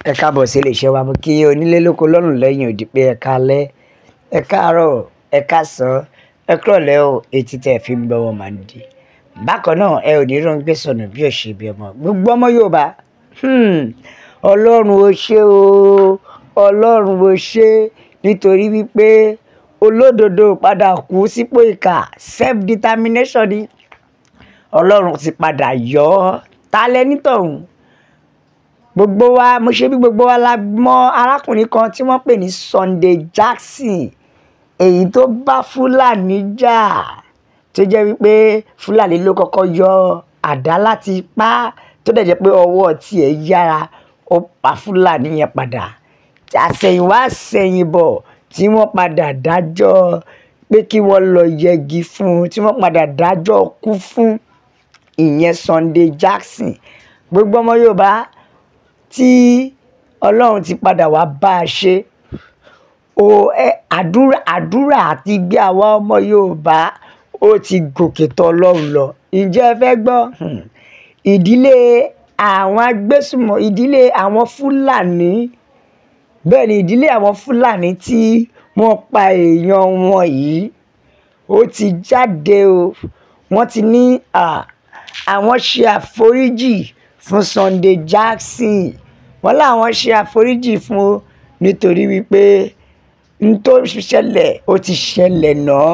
Ẹ káàbọ̀ sí iléeṣẹ́ wa. Mo kí onílé lóko lọ́rùn lẹ́yìn òdì pé ẹ káalẹ́, ẹ káàárọ̀, ẹ káàsán, ẹ kúrọ̀lẹ́ o. Etí tẹ́ ẹ fi ń gbọ́ wọn máa ń di. Bákan náà, ẹ ò ní rán gbé sọnù bí ò ṣe bí ọmọ. Gbogbo ọmọ Yorùbá, Ọlọ́run ó ṣé o, Ọlọ́run ó ṣé, nítorí wípé olódodo padà kú sípò ìkà. Self determination ni Ọlọ́run ti padà yọ ọ́. Ta lẹni tọ̀hún? Gbogbo wa, mo ṣe bí gbogbo wa la mọ arákùnrin kan tí wọ́n pè ní Sunday Jackson, èyí tó bá Fúlàní jà, tó jẹ́ wípé Fúlàní ló kọ́kọ́ yọ àdá láti pa, tó dẹ̀ jẹ́ pé ọwọ́ tiẹ̀ yára, ó pa Fúlàní yẹn padà. Àsẹ̀yìnwá àsẹ̀yìnbọ̀ tí wọ́n padà dájọ́ pé kí wọ́n lọ yẹgi fún un, tí wọ́n padà dájọ́ kú fún ìyẹn Sunday Jackson. Gbogbo ọmọ Yorùbá tí Ọlọ́run ti padà wá bá a ṣe o, ẹ àdúrà, àdúrà àti gbé àwa ọmọ Yorùbá ó ti gòkè tọ̀ Ọlọ́run lọ. Ǹjẹ́ ẹ fẹ́ gbọ́? Ìdílé àwọn agbésùmọ̀, ìdílé àwọn Fúlàní, bẹ́ẹ̀ ni ìdílé àwọn Fúlàní tí wọ́n pa èèyàn wọn yìí, ó ti jáde o. Wọ́n ti ní àwọn ṣe àforíjì fún Sunday Jackson. Wọ́n láwọn ṣe àforíjì fún o nítorí wípé n tó ṣẹlẹ̀ ó ti ṣẹlẹ̀ náà.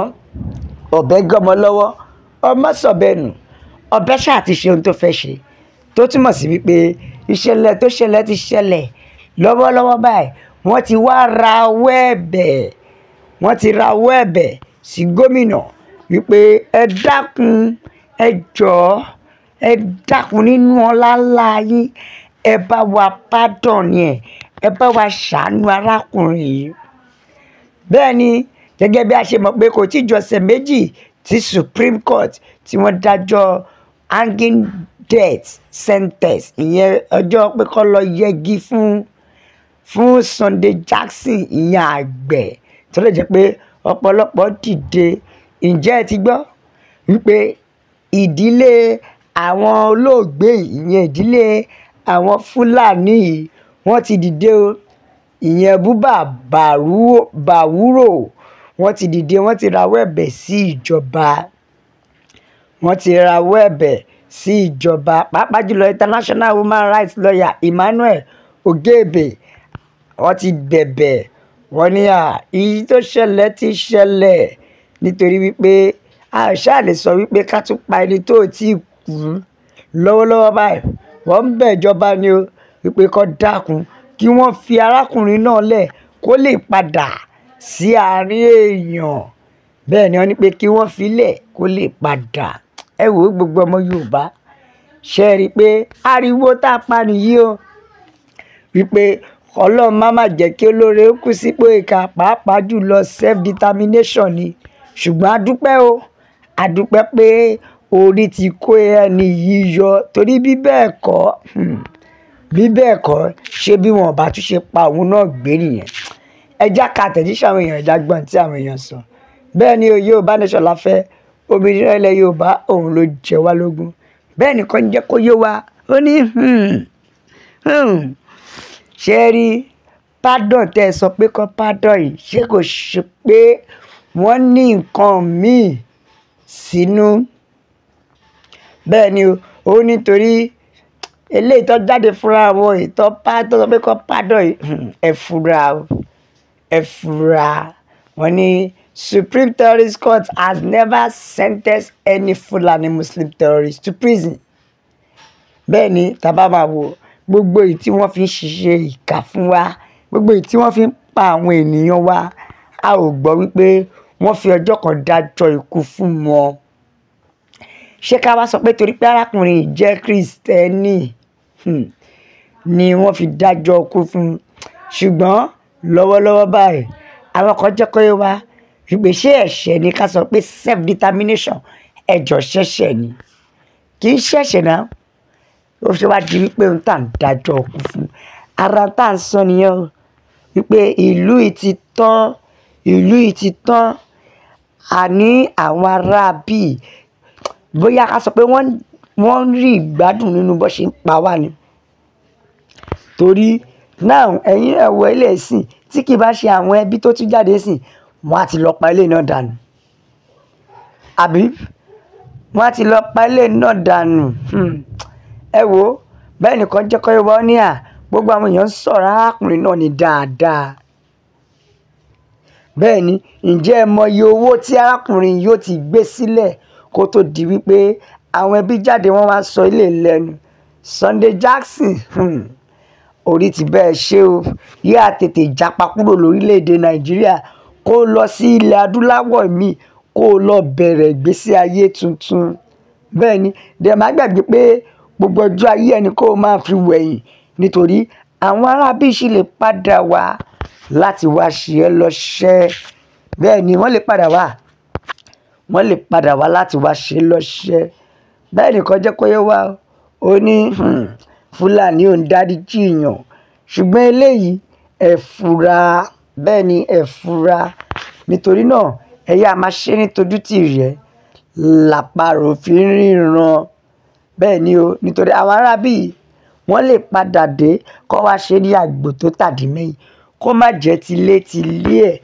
Ọ̀bẹ gọ́mọ lọ́wọ́, ọmọ sọ̀bẹ nù. Ọ̀bẹ ṣáà ti ṣe ohun tó fẹ́ ṣe, tó túmọ̀ sí wípé ìṣẹ̀lẹ̀ tó ṣẹlẹ̀ ti ṣẹlẹ̀. Lọ́wọ́lọ́wọ́ báyìí, wọ́n ti wá ra ọwọ́ ẹ̀bẹ̀, wọ́n ti ra ọwọ́ ẹ̀bẹ̀ sí gómìnà wípé ẹ dákun, ẹ jọ̀ọ́, ẹ dákun nínú ọlá ńlá yín, ẹ bá wa pardon ẹ̀, ẹ bá wa ṣàánú arákùnrin yìí. Bẹ́ẹ̀ ni, gẹ́gẹ́ bí a ṣe mọ̀ pé kò tí ju ọ̀sẹ̀ méjì tí Supreme Court tí wọ́n dájọ́ hanging death sentence, ìyẹn ọjọ́ pé kó lọ yẹgi fún Sunday Jackson, ìyẹn àgbẹ̀ tó lè jẹ́ pé ọ̀pọ̀lọpọ̀ dìde. Ǹjẹ́ ẹ ti gbọ́ wípé ìdílé àwọn olóògbé, ìyẹn ìdílé àwọn Fúlàní yìí, wọ́n ti dìde o. Ìyẹn Buba Bawuro, wọ́n ti dìde, wọ́n ti rawọ́ ẹ̀bẹ̀ sí ìjọba. Wọ́n ti rawọ́ ẹ̀bẹ̀ sí ìjọba, pàápàá jùlọ international human rights lawyer Emmanuel Ogebe. Wọ́n ti bẹ̀bẹ̀, wọ́n ní èyí tó ṣẹlẹ̀ ti ṣẹlẹ̀, nítorí wípé a ṣáà lè sọ wípé ká tún pa ẹni tó ti kú. Lọ́wọ́lọ́wọ́ báyìí, wọ́n ń bẹ̀ ìjọba ni o wípé kó dákun, kí wọ́n fi arákùnrin náà lẹ̀ kó lè padà sí àárín èèyàn. Bẹ́ẹ̀ ni wọ́n ní pé kí wọ́n fi lẹ̀ kó lè padà. Ẹ wò ó, gbogbo ọmọ Yorùbá, ṣe rí i pé ariwo tá a pa nìyí o, wípé Ọlọ́run má má jẹ́ kí olóore kú sípò ìkà, pàápàá jùlọ self determination ni. Ṣùgbọ́n a dúpẹ́ o, a dúpẹ́ pé orí ti kó ẹni yìí yọ, torí bí bẹ́ẹ̀ kọ́, bí bẹ́ẹ̀ kọ́, ṣé bí wọn ò bá tún ṣe pa òun náà gbé nìyẹn. Ẹ já ka àtẹ̀jíṣẹ́ àwọn èèyàn, ẹ já gbọ́n tí àwọn èèyàn sọ. Bẹ́ẹ̀ ni o, Yorùbá nation la fẹ́, òmìnira ilẹ̀ Yorùbá òun ló jẹ wá lógún. Bẹ́ẹ̀ nìkan jẹ́ kó yé wa. Ó ní ṣé rí pardon tẹ́ ẹ sọ pé kọ́ pardon yìí, ṣé kò ṣe pé wọ́n ní nǹkan míì sínú? Bẹ́ẹ̀ ni o, ó nítorí eléyìí tó jáde fúnra wọn, èyí tó sọ pé kọ́ pardon yìí, ẹ fura o, ẹ fura. Wọ́n ní Supreme Terrorist Court has never sentenced any Fulani Muslim terrorist to prison. Bẹ́ẹ̀ ni, tá bá máa wò gbogbo èyí tí wọ́n fi ń ṣiṣẹ́ ìkà fún wa, gbogbo èyí tí wọ́n fi ń pa àwọn ènìyàn wa, a ò gbọ́ wípé wọ́n fi ọjọ́ kan dájọ́ ikú fún wọn. Ṣé ká wá sọ pé torí pé arákùnrin yìí jẹ́ Kristẹni, ni wọ́n fi dájọ́ ikú fún un? Ṣùgbọ́n lọ́wọ́lọ́wọ́ báyìí, àwọn kan jẹ́ kó yé wa wípé ṣé ẹ̀ṣẹ̀ ni ká sọ pé self determination, ẹjọ́ ṣẹ̀ṣẹ̀ ni? Kì í ṣẹ̀ṣẹ̀ náà. Ó ṣe wá di wípé ohun tá à ń dájọ́ ikú fún. Ara tá à ń sọ nìyẹn o, wípé ìlú yìí ti tán, ìlú yìí ti tán. Àní àwọn ará bí, bóyá ká sọ pé wọ́n ń rí ìgbádùn nínú bó ṣe ń pa wá ni. Torí Now ẹ̀yin ẹ̀ wọ ilé ìsìn tí kì í bá ṣe àwọn ẹbí tó tún jáde sìn, wọ́n á ti lọ pa ilé náà dànù. Àbí wọ́n á ti lọ pa ilé náà dànù. Ẹ wo bẹ́ẹ̀ nìkan jẹ́ kọ́ ìwọ ní à gbogbo àwọn èèyàn ń sọ̀rọ̀ arákùnrin náà ní dáadáa. Bẹ́ẹ̀ ni, ǹjẹ́ ẹ mọ iye owó tí arákùnrin yóò ti gbé sílẹ̀ kó tó di wípé àwọn ẹbí jáde wọ́n wá sọ ilé lẹ́nu. Sunday Jackson, orí ti bẹ́ẹ̀ ṣe o, yóò tètè japa kúrò lórílẹ̀‐èdè Nàìjíríà kó lọ sí ilẹ̀ adúláwọ̀ mi kó lọ bẹ̀rẹ̀ ìgbésí ayé tuntun. Bẹ́ẹ̀ ni, dẹ̀ má gbàgbé pé gbogbo ọjọ́ ayé ẹni kó máa fi wẹ̀yìn nítorí àwọn aráabí sì lè padà wá láti wá ṣe ẹ́ lọ́ṣẹ́. Bẹ́ẹ̀ ni wọ́n lè padà wá, wọ́n lè padà wá láti wá ṣe é lọ́ṣẹ́. Bẹ́ẹ̀ nìkan jẹ́ kó yé wa, ó ní Fúlàní ò ń dáríjì èèyàn, ṣùgbọ́n eléyìí ẹ fura. Bẹ́ẹ̀ ni ẹ fura. Nítorí náà ẹ yá máa ṣe ní tójútì rẹ̀ làparò fi ń ríran. Bẹ́ẹ̀ ni o, nítorí àwọn aráabí wọ́n lè padà dé kó wá ṣe ní àgbò tó tàdí mẹ́yìn kó má jẹ́ tilétilé ẹ̀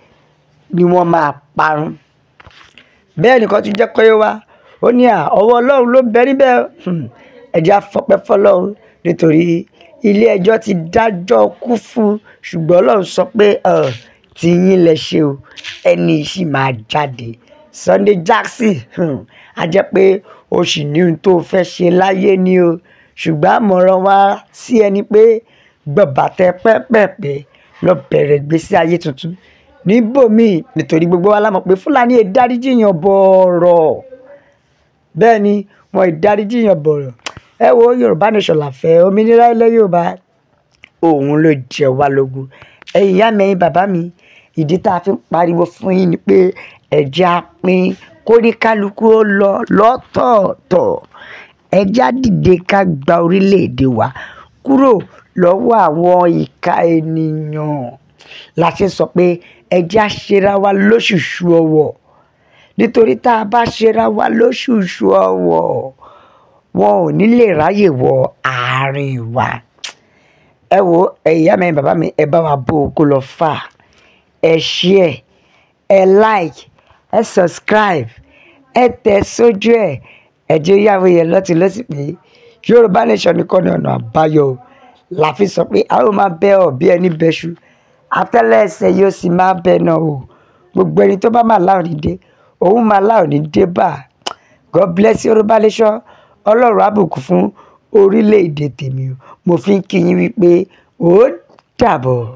ni wọ́n máa parun. Bẹ́ẹ̀ nìkan tún jẹ́ kó yé wa, ó ní à ọwọ́ Ọlọ́run ló ń bẹ níbẹ̀. Ẹ jẹ́ á fọpẹ́ fọ́lọ́run nítorí ilé ẹjọ́ ti dájọ́ kú fún un, ṣùgbọ́n Ọlọ́run sọ pé tiyín lẹ ṣe o, ẹni yìí sì máa jáde. Sunday Jackson, a jẹ́ pé o sì ní ohun tó fẹ́ ṣe láyé ni o, ṣùgbọ́n àmọ̀ràn wa sí ẹni pé gbọ̀bàtẹ́ pẹ́pẹ̀pẹ́ lọ bẹ̀rẹ̀ ìgbésí ayé tuntun níbòmíì, nítorí gbogbo wa la mọ̀ pé Fúlàní ò dáríjì èèyàn bọ̀rọ̀. Bẹ́ẹ̀ ni wọ́n ì dáríjì èèyàn bọ̀rọ̀. Ẹ wo Yorùbá Nation là fẹ́, òmìnira ilẹ̀ Yorùbá òun ló jẹ wá lógún. Ẹ̀yin ìyá mi, ẹ̀yin bàbá mi, ìdí tá a fi ń pariwo fún yín ni pé ẹ jẹ́ á pín kó ní kálukú ó lọ lọ́tọ̀ọ̀tọ̀. Ẹ jẹ́ á dìde ká gba orílẹ̀-èdè wa kúrò lọ́wọ́ àwọn ìka ènìyàn. La ṣe sọ pé ẹ jẹ́ á ṣera wa lóṣùṣù ọwọ̀. Nítorí tá a bá ṣera wa lóṣùṣù ọwọ̀, wọn ò ní lè ráyè wọ àárín wa. Ẹ wo ẹ̀yin ìyá mi, ẹ̀yin bàbá mi, ẹ bá wa bó oko lọ fà. Ẹ share, ẹ like, ẹ subscribe, ẹ tẹ̀ sójú ẹ̀. Ẹ jẹ́ ó yáwó yẹn lọ́tùn lósì pé Yorùbá Nation nìkan ni ọ̀nà àbáyọ. La fi sọ pé a ó máa bẹ́ ọ bí ẹni bẹ́ṣu. Àtẹ́lẹsẹ̀ yóò sì máa bẹ náà o. Gbogbo ẹni tó bá máa lá òní dé, òun máa lá òní dé bá. God bless Yorùbá Nation. Ọlọ́run á bùkún fún orílẹ̀-èdè tèmi o. Mo fi ń kí yín wípé ó dàbọ̀.